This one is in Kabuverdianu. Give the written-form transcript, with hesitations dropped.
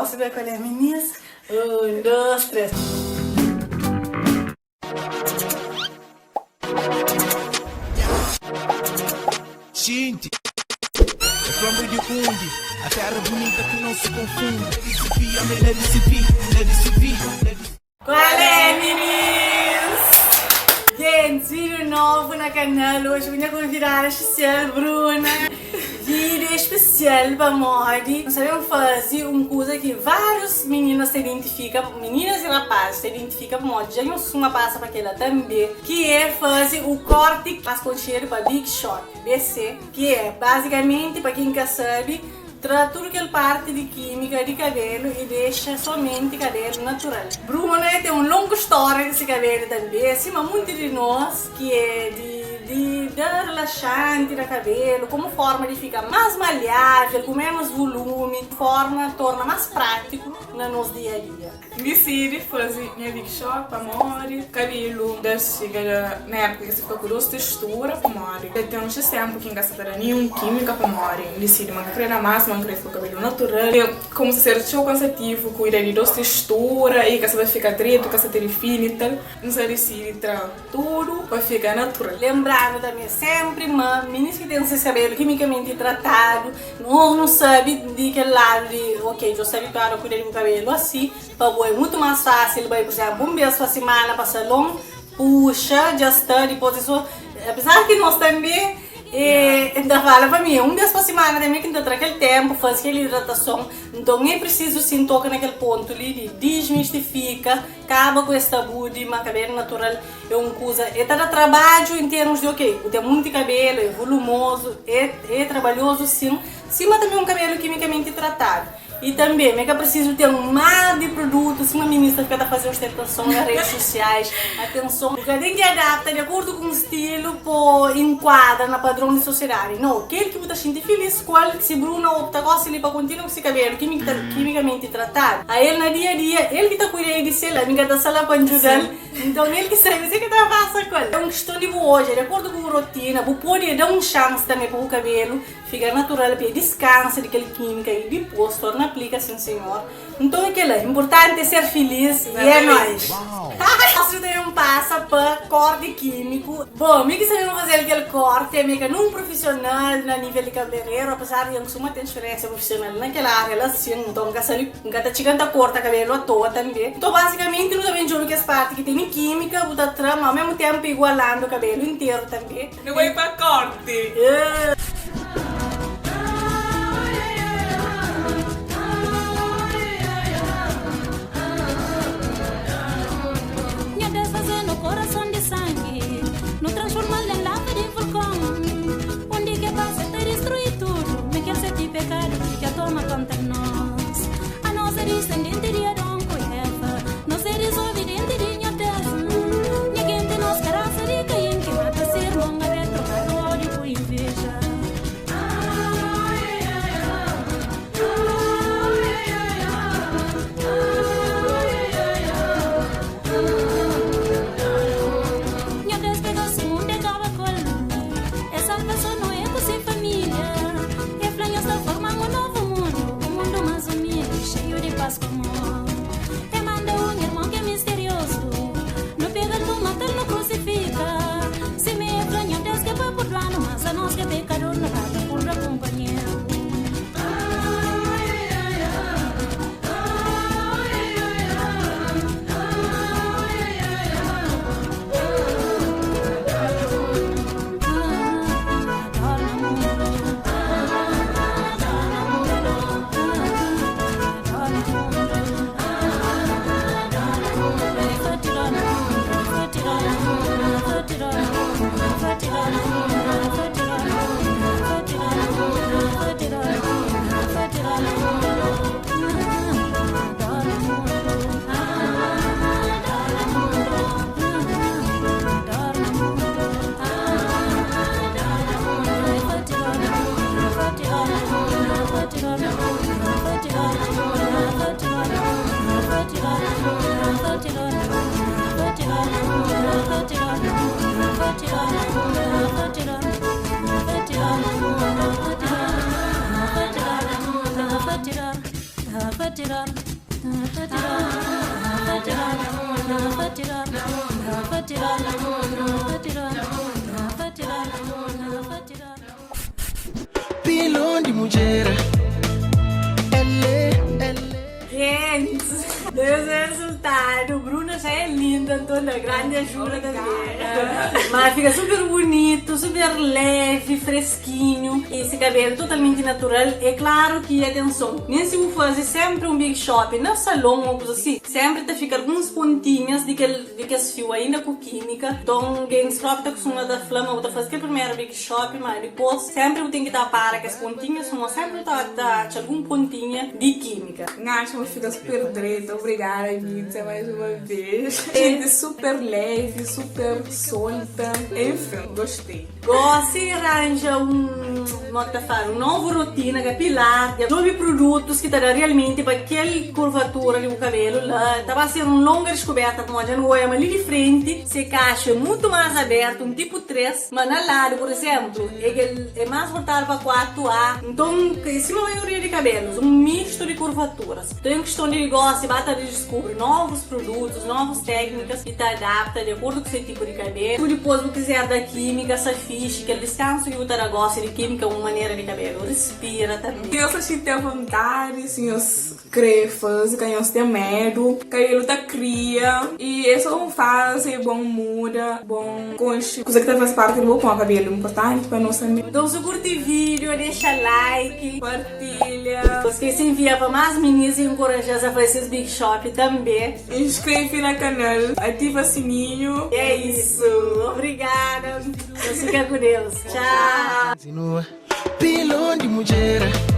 Gosi da qual é minis? 1, 2, 3. Xinti é flambo di undi A terra bonita que não se confunde Let it be, let it be, let it Qual é minis? Gente, vídeo novo na canal hoje minha convidada especial Bruna. Vídeo especial pa modi nu sta ben faze un kuza ki várius meninas ta identifika, meninas i rapazis ta identifika pamodi dja nhos suma pasa pa kela tanbe, ki é faze u korti más konxedu pa Big Shot, BC, ki é bazikamenti pa ken ka sabe tra tudu kel parti di kímika di kabelu i dexa somenti kabelu natural. Bruna ten un longu stória di se kabelu tanbe, sima munti di nos ki é di. Di da relaxanti na kabelu komu forma di fika más maliável, ku ménus vulumi, forma torna más prátiku na nos dia a dia. N disidi faze nha Big Shot pamodi kabelu da txiga na épuka ki sa fika ku dos textura pamodi dja ten txeu ténpu ki N ka sa ta da ninhun kímika pamodi N disidi ma N ka kre da más ma N kre fika ku kabelu natural. Komu sa ser txeu kansativu kuida di dos textura i ka sa ta fika dretu, ka sa ta difini i tal, N sa disidi tra Tudu pa fika natural. Lenbradu tanbe senpri ma minis ki ten ses kabelu kimikamenti tratadu, nos nu sabi di kel ladu di ok, djo sta abituadu a kuida di bu kabelu asi, pa bo e mutu mas fasil bai, pur izenplu, un bes pa simana pa salon, puxa, dja sta, dipos e so, apesar ki nos tanbe e N ta fala pa mi, un bes pa simana tanbe ki N ta tra kel tenpu, fazi kel hidratason, nton e prisizu sin toka na kel pontu li di dismistifika. Kaba ku es tabu di ma kabelu natural é un kuza, e ta da trabadju en termus di ok, bu ten munti kabelu, é volumozu, é é trabalhozu sin, sima tanbe un kabelu kimikamenti tratadu. I tanbe ma é ka prisizu ten un mar di produtu, sima minis ta fika ta faze ostentason na redes sosiais. Atenson, bu ka ten ki adapta di akordu ku un stilu po inkuadra na padron di sosiedadi. No, kel ki bu ta xinti filis ku el, si Bruna opta gosi li pa kontinua ku si kabelu kimikamenti tratadu, a el na dia a dia, el ki ta kuida e di sel, ami ka ta sta la pa N djuda-l, nton el ki sabe se ki ta pasa ku el. É un kiston di bu odja, di akordu ku bu rotina, bu pode da un xansi tanbe pa bu kabelu fika natural, pa e diskansa di kel kimika i dipos torna aplika, sin senhor. Nton é kela, inportanti é ser filis i é nóis. Gosi nu ta ben pasa pa korti kímiku. Bon, mi ki sta ben faze-l kel korti, ami é ka nun prufisional na nivel di kabelereru, apesar di N kustuma ten speriénsia prufisional na kel ária la sin, nton N ka sabe, N ka ta txiga N ta korta kabelu atoa tanbe. Nton, bazikamenti nu ta ben djobe kes parti ki tene kímika, bu ta tra, ma omésmu ténpu igualandu kabelu interu tanbe. Nu bai pa korti! Nha Deus faze-nu korason di sangi, nu transforma-l en lava di vulkon. Undi ke pasa ta distrui tudu, ma kel seti pekadu ki ka toma konta nos. Anos é disendenti di Adon ku Eva, nos é dizobidienti di Nha Deus. Nha genti, nos ka rasa di Kain ki mata se irmon Abel trokadu ódiu ku inveja. Nha Deus pega se mundu e kaba ku el. E salva so Noé ku se família. E fla nhos ta forma un novu mundu, un mundu más umildi, xeiu di pas ku amor. E manda un irmon ki é misteriozu. Nu pega-l, nu mata-l, nu krusifika. Simé e fla Nha Deus ki é pa purdua-nu, mas anos ki é pekador nu ka ta purdua kunpanheru. Pilon di mudjer, L, L. Gente, Deus é resultado. Bruna já é linda, então dá grande ajuda também. Mas fica super bonito, super leve, fresquinho. Esse cabelo totalmente natural. É claro que, atenção, nem se você fazer sempre um big shop no salão ou coisa assim, sempre te fica algumas pontinhas de que esse fio ainda com química. Então, quem próprio tá acostumado a flama, ou fazer aquele primeiro big shop, mas depois sempre tem que dar para que as pontinhas, são sempre tá alguma pontinha de química. Acho que fica super direito. Obrigada, Mitza, mais uma vez. Gente, super leve, super solta. Enfim, gostei. Gosta e arranja como é que tá falando, uma nova rotina capilar, de sobre produtos que tá realmente para aquela curvatura do cabelo lá. Tá ser uma longa descoberta, como já não é ali de frente, se caixa é muito mais aberto, um tipo 3, mas na lado, por exemplo, é, que é mais voltado para 4A. Então, em cima a maioria de cabelos, um misto de curvaturas. Então, é questão de negócio, bata de descobrir novos produtos, novas técnicas e te adapta de acordo com o seu tipo de cabelo. Depois, se quiser da química, essa ficha, aquele descanso que você gosta de química, uma maneira de cabelo, respira também. Eu só sinto a vontade, assim, eu querer fazer, que eu tenho medo, cabelo tá cria, e é só um fase, bom muda, bom conche, coisa que tá faz parte do bom cabelo, importante para nós também. Então, se curte vídeo, deixa like, Partilha, Não esqueça de enviar para mais meninas e encorajar a fazer esses big shop também. Inscreve no canal, ativa o sininho. E é isso. Obrigada. Fica com Deus. Tchau. Continua. Pilon di mudjer.